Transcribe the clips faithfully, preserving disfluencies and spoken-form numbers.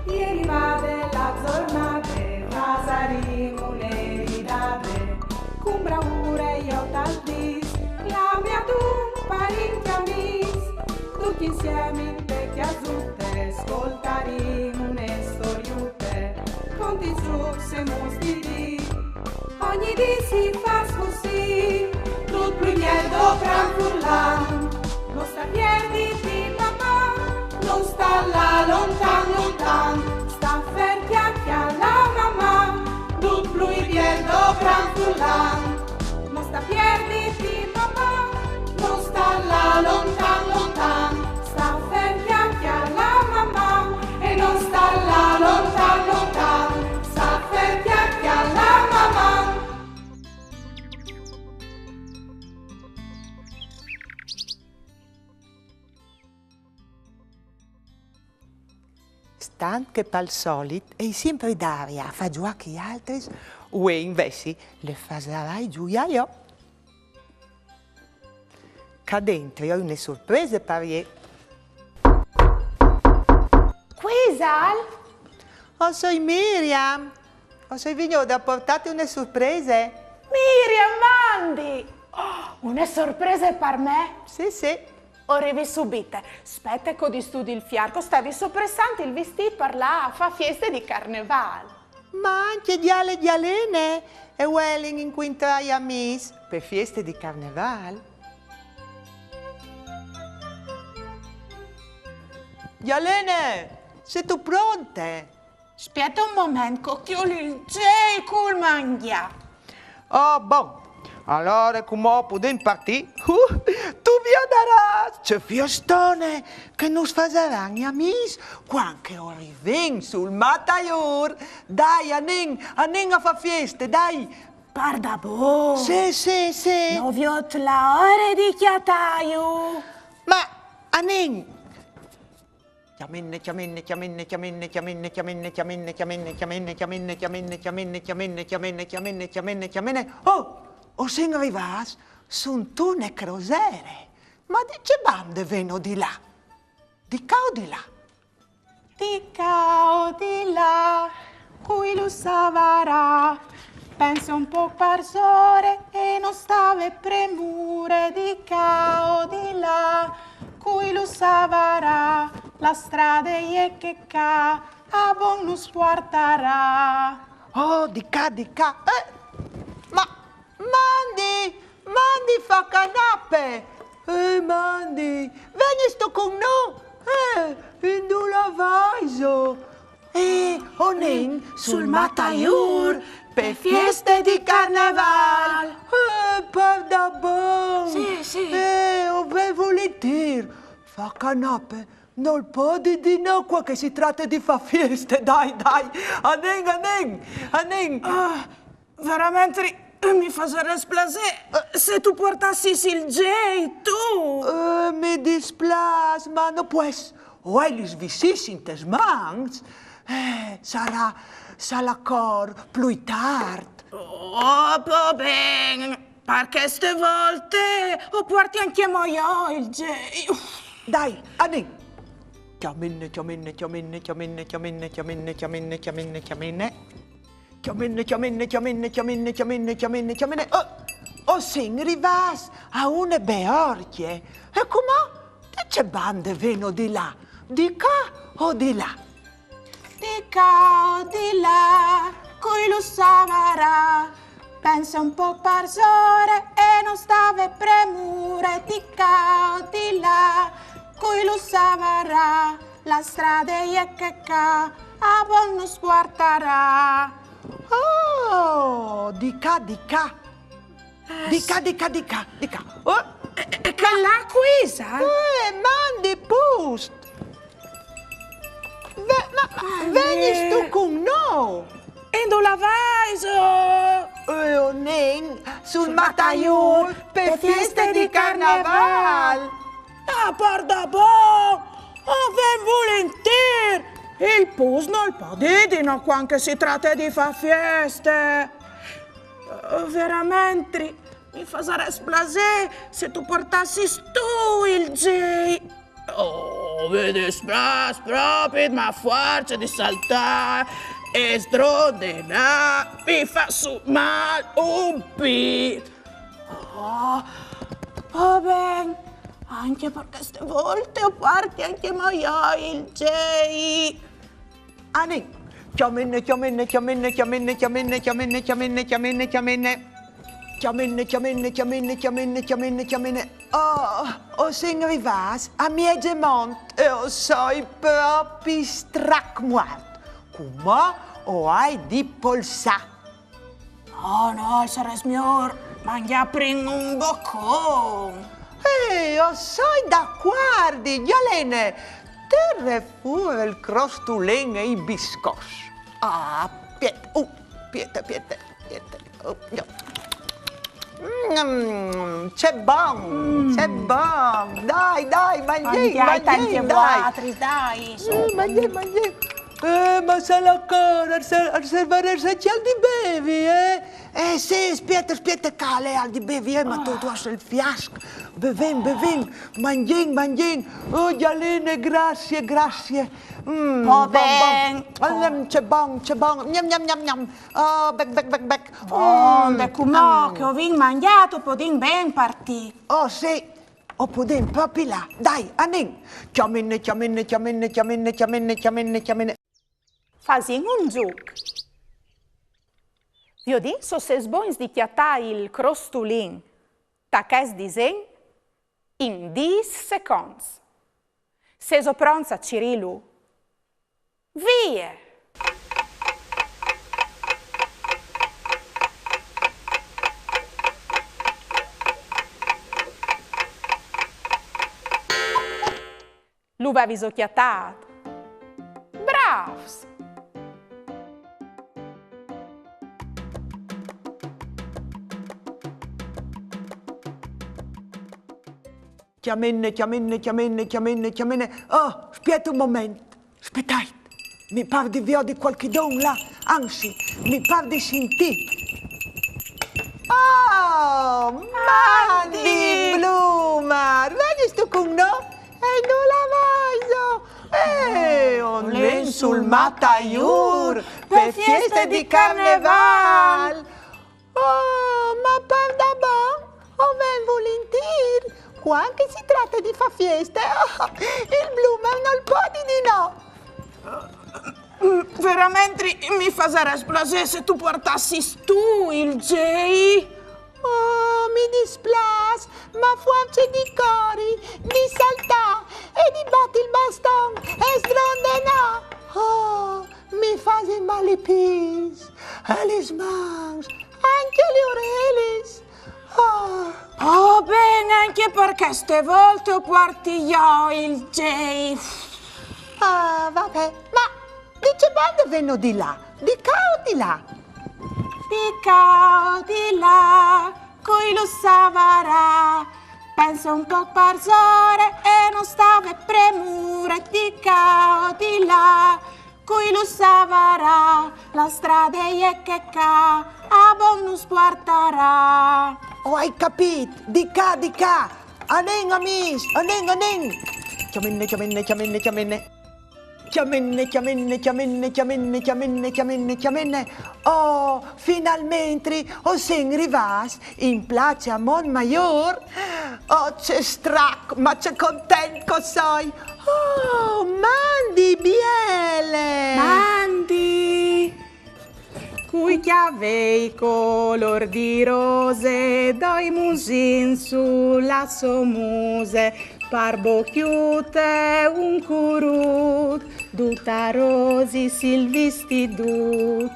Ieri vade la zornade, fasarìn une ridade, cun braure jo tal dis, clame a dun parint e amis, ducj insiemi inte cjasute, scoltarìn une storiute, conti, zucs e muts di dì. Ogni dì si fâs cussì, dut plui biel dopran furlan. No sta pierditi, Maman, no sta lâ lontan, lontan, sta fer, cjale, cjale Maman, dut plui biel dopran furlan. No sta pierditi, Maman, no sta lâ lontan, lontan, sta fer, cjale, cjale Maman, e no sta lâ lontan, lontan, sta fer, cjale, cjale Maman. Stant che pal solit e je simpri Daria a fâ zuiâ chei altris, vuê invezit le fasarai zuiâ jo. Ca dentri o ai une surprese par jê. Cui isal? O soi Miriam. O soi vignude a puartâti une surprese. Miriam, mandi! Oh, une surprese par me? Sì, sì. O rivi subite. Spiete che o distudi il fiâr, che o stevi sopressant il vistît par lâ a fâ fieste di Carnevâl. Ma ancje Diale e Dialene e vuelin incuintrâ i amis pe fieste di Carnevâl. Dialene, sêstu pronte? Spiete un moment che o cjoli il zei cul mangjâ. Oh, bon. Alore, cumò o podìn partî. Uh, tu viodarâs ce fiestone che nus fasaran i amis cuant che o rivìn sul Mataiûr. Dai, anìn, anìn a fâ fieste, dai. Pardabon? Sì, sì, sì. No viôt la ore di cjatâju. Ma anìn. Cjamine, cjamine, cjamine, cjamine, cjamine, cjamine, cjamine, cjamine, cjamine, cjamine, cjamine, cjamine, cjamine, cjamine, cjamine, cjamine, cjamine. Oh, o sin rivâts suntune crosere. Ma di ce bande veno di là? Di ca o di là? Di ca o di là, cui lu savarà? Pense un pôc parsore e no stâ vê premure, di ca o di là, cui lu savarà? La strade e je chê ca, a bon nus puartarà. Oh, di ca, di ca. Eh, ma, mandi, mandi Facanape. Eh, mandi, vegnistu cun nô? Eh, indulà vaiso? Eh, o 'nin sul Mataiûr pe fieste di Carnevâl. Eh, pardabon? Sì, sì. Eh, o ven vulintîr. Facanape nol pò dî di no cuant che si trate di fâ fieste. Dai, dai, anìn, anìn, anìn. Ah, verementri mi fasarès plasê, eh, se tu puartassis il zei, tu. Eh, mi displâs, ma no pues. O ai lis vissiis intes mans. Eh, sarà, sarà ancje plui tart. Oh, va ben, par cheste volte o puarti ancjemò jo il zei. Dai, anìn. Cjamine, cjamine, cjamine, cjamine, cjamine, cjamine, cjamine, cjamine, cjamine. Cjamine, cjamine, cjamine, cjamine, cjamine, cjamine, cjamine. Oh, o sin rivâts a une beorcje. E cumò, di ce bande veno di là? Di ca o di là? Di ca o di là, cui lu savarà? Pense un pôc parsore e no stâ vê premure, di ca o di là, cui lu savarà? La strade e je chê ca, a bon nus puartarà. Oh, di ca, di ca. Di ca, di ca, di ca, di ca. Oh. E, e, e chel là cui isal? Eh, mandi, Pust. Ve-, ma, ma, vegnistu cun nô? Indulà vaiso? Eh, o 'nin sul Mataiûr pe fieste di Carnevâl. Ah, pardabon? O ven vulintîr. Il Pust nol pò dî di no cuant che si trate di fâ fieste. Eh, verementri, mi fasarès plasê se tu puartassis tu il zei. Oh. Mi displâs propit, ma fuarce di saltâ e sdrondenâ mi fâs mâl un pît. Oh, va ben, ancje par cheste volte o puarti ancjemò jo il gei. Anìn, cjamine, cjamine, cjamine, cjamine, cjamine, cjamine, cjamine, cjamine, cjamine. Cjamine, cjamine, cjamine, cjamine, cjamine, cjamine. Oh, o sin rivâts a mieze mont e o soi propit strac muart. Cumò o ai di polsâ. Oh no, al sarès miôr mangjâ prin un bocon. Eh, o soi dacuardi, Gjalene. Tire fûr il crostulin e i biscots. Ah, spiete, uh, spiete, spiete, spiete. Oh, jo. Mm, ce bon, ce bon. Dai, dai, mangjìn, mangjìn, dai. Dai, su. Mm, mangjìn, mangjìn. Eh, ma se la cor, al ser-, al servarès ancje alc di bevi, eh? Eh, sì, spiete, spiete, che al è alc di bevi, eh, ma tu, tu âs il fiasc. Bevìn, bevìn, mangjìn, mangjìn. Oh, Gjalene, graciis, graciis. Mm, bon, bon. Al è ce bon, ce bon. Gnam, gnam, gnam, gnam. Oh, bec, bec, bec, bec. Oh, mm, de cumò che o vin mangjât, o podìn ben partî. Oh, sì, o podìn propit lâ. Dai, anìn. Cjamine, cjamine, cjamine, cjamine, cjamine, cjamine, cjamine. Fasìn un zûc. Viodìn se o sês bogns di cjatâ il crostulin ta chest disen in dîs seconts. Sêso pronts a cirîlu? Vie! Lu vêso cjatât? Brâfs! Cjamine, cjamine, cjamine, cjamine, cjamine. Oh, spiete un moment. Spietait. Mi pâr di viodi cualchidun là. Anzit, mi pâr di sintî. Oh, mandi, Blumar. Vegnistu cun nô? E dulà vaiso? Eh, o lin sul Matajur, pe fieste di Carnevâl. Oh, ma pardabon, o ven vulintîr, cuant che si trate di fâ fieste, oh, il Blumar nol pues dî di no. Mm, veramentri mi fasarès plasê se tu puartassis tu il gei. Oh, mi displâs, ma fuarce di cori, di saltâ e di bati il baston e sdrondenâ. Oh, mi fasin mâl i pîts e lis mans, ancje lis orelis. Oh. Oh, ben, ancje par cheste volte o puarti jo il gei. Ah, va ben, ma di ce bande vêno di là? Di ca o di là? Di ca o di là, cui lu savarà? Pense un pôc parsore e no stâ vê premure, di ca o di là, cui lu savarà? La strade e je chê ca, a bon nus puartarà. O ai capît, di ca, di ca. Anìn, amîs, anìn, anìn. Cjamine, cjamine, cjamine, cjamine. Cjamine, cjamine, cjamine, cjamine, cjamine, cjamine, cjamine. Oh, finalmentri o sin rivâts in place a Montmajôr. Oh, ce strac, ma ce content che o soi. Oh, mandi biele! Mandi! Cui cjavei colôr di rose, doi musins su la sô muse, par bocjute un curut, dut a rosis il vistidut,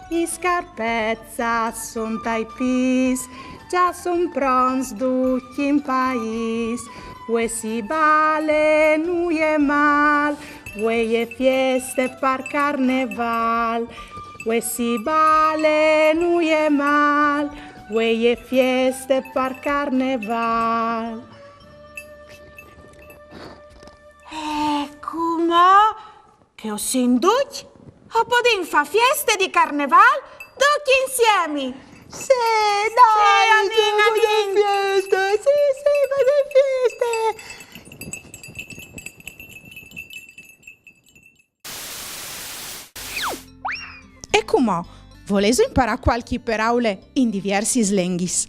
i scarpets a son tai pîts, za son pronts ducj in paîs, vuê si bale, no je mâl, vuê e je fieste par Carnevâl. Vuê si bale, no je mâl, vuê e je fieste par Carnevâl. E cumò che o sin ducj, o podìn fâ fieste di Carnevâl ducj insiemi. Sì, dai, sì, anìn, anìn. Fieste, sì, sì, fasìn fieste. Cumò, volêso imparâ cualchi peraule in diviersis lenghis?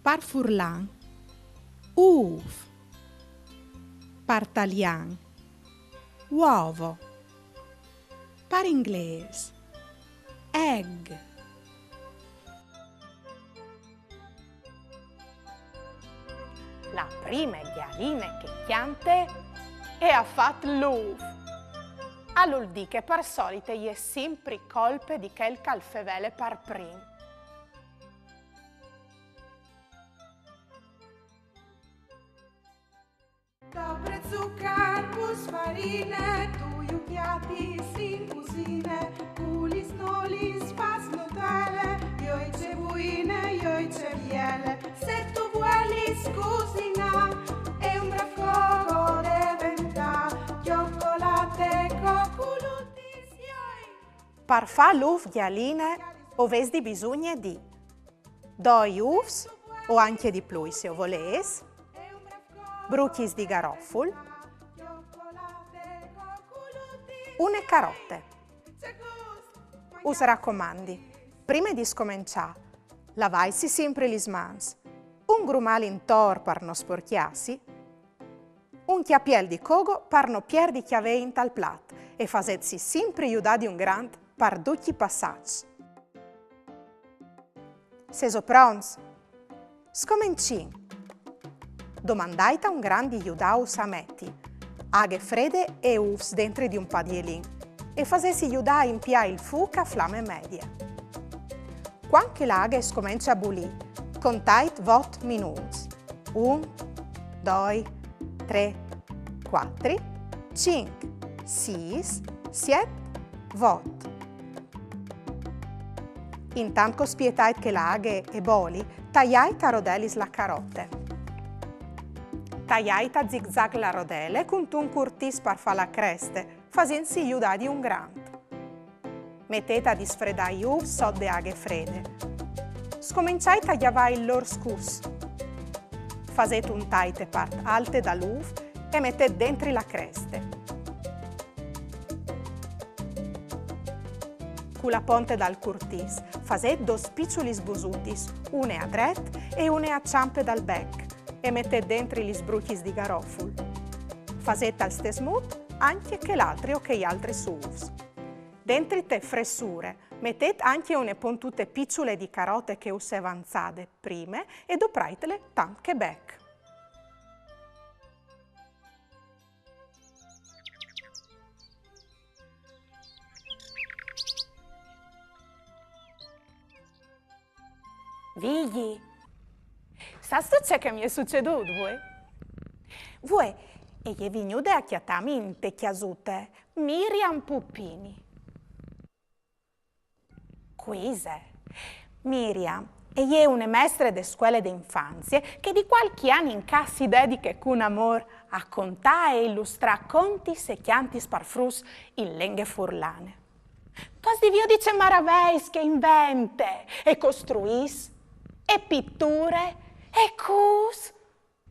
Par furlan, ûf. Par talian, uovo. Par inglês, egg. La prime gjaline che e cjante e à fat l'ûf. Al vûl dî che par solit e je simpri colpe di chel che al fevele par prin. Dopre zucar pus farine, tu ju cjatis in cusine, cu lis nolis fâs nutele, joi ce buine, joi ce biele. Se tu vuelis cusinâ e un brâf coco deventâ, cjocolate, cocolutis, joi. Par fâ l'ûf gjaline o vês di bisugne di doi ûfs, o ancje di plui se o volês, brucjis di garoful, une carote. Us racomandi, prime di scomençâ, lavaitsi simpri lis mans, un grumâl intor par no sporcjâsi, un cjapiel di cogo par no pierdi cjavei intal plat e fasêtsi simpri judâ di un grant par ducj i passaçs. Sêso pronts? Scomencìn! Domandait a un grant di judâus a meti aghe frede e ûfs dentri di un padielin e fasêtsi judâ a impiâ il fûc a flame medie. Cuant che la aghe e scomence a bulî, contait vot minûts. Un, doi, trê, cuatri, cinc, sîs, siet, vot. Intant che o spietait che la aghe e boli, taiait a rodelis la carote. Taiait a zigzag la rodele cuntun curtìs par fâ la creste, fasintsi judâ di un grant. Metêt a disfredâ i ûfs sot de aghe frede. Scomençait a gjavâ il lôr scus. Fasêt un tai te part alte dal ûf e metêt dentri la creste. Cu la ponte dal curtìs fasêt dôs piçulis busutis, une a dret e une a çampe dal bec, e metêt dentri lis brucjis di garoful. Fasêt tal stes mût ancje chel altri o chei altris ûfs. Dentri te fressure metêt ancje une pontute piçule di carote che us è vanzade prime e dopraitele tant che bec. Vigji, sâstu ce che mi è sucedût vuê? Vuê e je vignude a cjatâmi inte cjasute Miriam Pupini. Cui ise? Miriam e je une mestre de scuele de infanzie che di cualchi an in ca si dediche cun amôr a contâ e ilustrâ contis e cjantis par fruts in lenghe furlane. Tu âs di viodi ce maraveis che e invente, e costruìs, e piture, e cûs,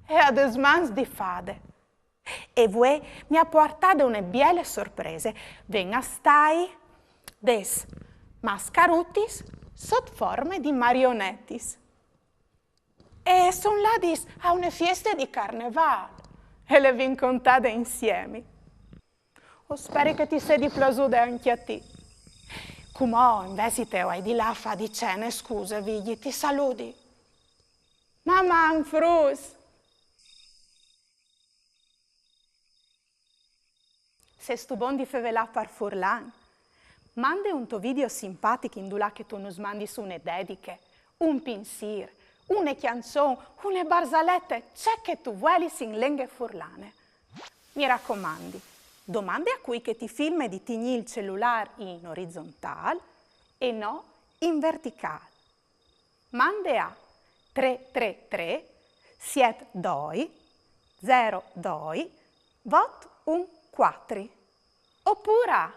e à des mans di fade. E vuê mi à puartade une biele sorprese. Ven a stâi des mascarutis sot forme di marionetis. E a son ladis a une fieste di carnevâl e le vin contade insiemi. O speri che ti sedi plasude ancje a ti. Cumò, invezit, o ai di lâ a fâ di cene, scuse, Vigji, ti saludi. Maman, fruts! Sêstu bon di fevelâ par furlan? Mande un to video simpatic indulà che tu nus mandis une dediche, un pinsîr, une cjançon, une barzalete, ce che tu vuelis in lenghe furlane. Mi racomandi, domande a cui che ti filme di tignî il celulâr in orizontâl e no in verticâl. Mande a trê trê trê siet doi zero doi vot un cuatri, opûr a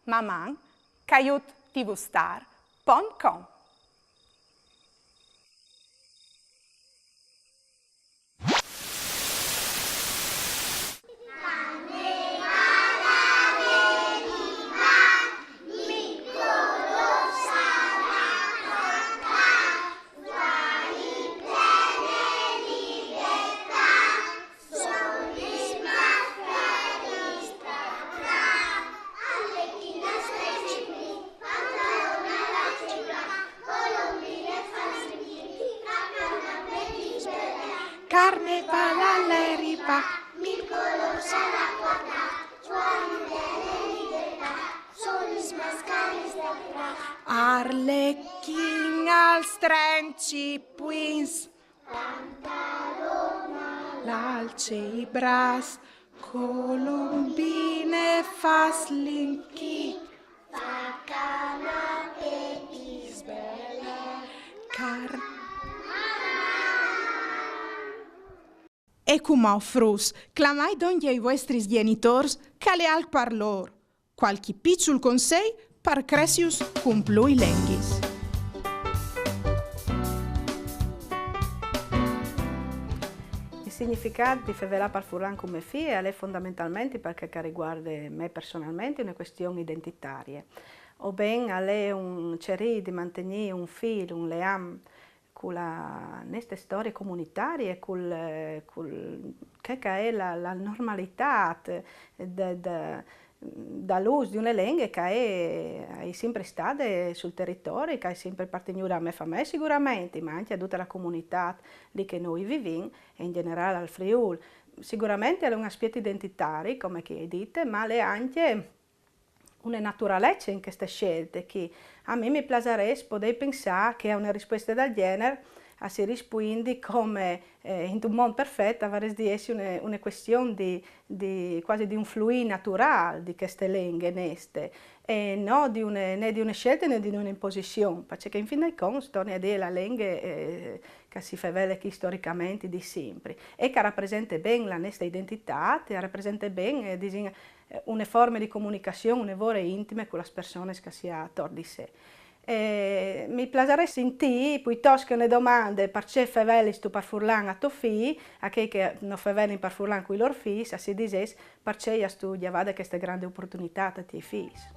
maman caiut tvstar pont com. Mi color sarà quadrat, quant bèla libertat, son lis mascaris del prat. Arlechin als trenci puints, Pantalon a l'alce i braç, colombine fas l'inchì, fa canapé, bisbèla. Car E cumò, fruts, clamai dongje i vuestris gjenitôrs, che al è alc par lôr. Cualchi piçul consei par cressius cun plui lenghis. Il significât di fevelâ par furlan cun mê fie al è fondamentalmentri, par chel che al riguarde me personalmentri, une cuestion identitarie. O ben al è un cirî di mantignî un fîl, un leam cu la neste storie comunitarie, cul, cul, chê che e je la, la normalitât de, de, dal ûs di une lenghe che e je, e je simpri stade sul teritori, che e je simpri apartignude a mê famee siguramentri, ma ancje a dute la comunitât li che nô i vivìn, e in gjenerâl al Friûl. Siguramentri al è un aspiet identitari, come che o ai dit, ma al è ancje une naturalece in cheste sielte chi. A mi mi plasarès podei pensâ che a une rispueste dal gjenar a si rispuindi come, eh, intun mont perfet, a varès di jessi une, une cuestion di, di, cuasi di un fluî naturâl di cheste lenghe neste, e no di une, né di une sielte né di une imposizion, parcè che in fin dai conts, torni a dî, la lenghe, eh, che si fevele chi storicamentri di simpri, e che a rapresente ben la neste identitât, e a rapresente ben, eh, disìn, eh, une forme di comunicazion une vore intime cu las persones che si à ator di se. E mi plasarès sintî, pluitost che une domande: parcè fevelistu par furlan a to fi, a chei che no fevelin par furlan cui lôr fîs, a si disès: parcè i âstu gjavade cheste grande oportunitât a tiei fîs?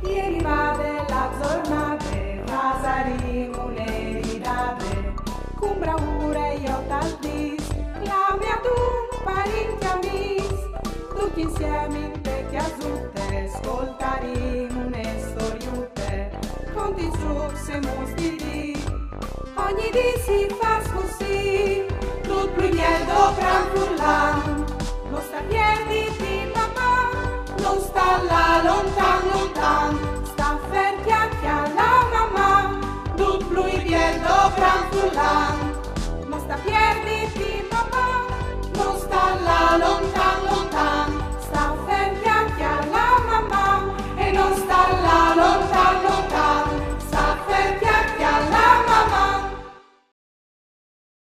E rivade la zornade, fasarìn une ridade, cun braure jo tal dîs, clamìn a dut parint e amîs, ducj insiemi inte cjasute, scoltarìn une storiute, contint sù semus di dì, ogni dì si fa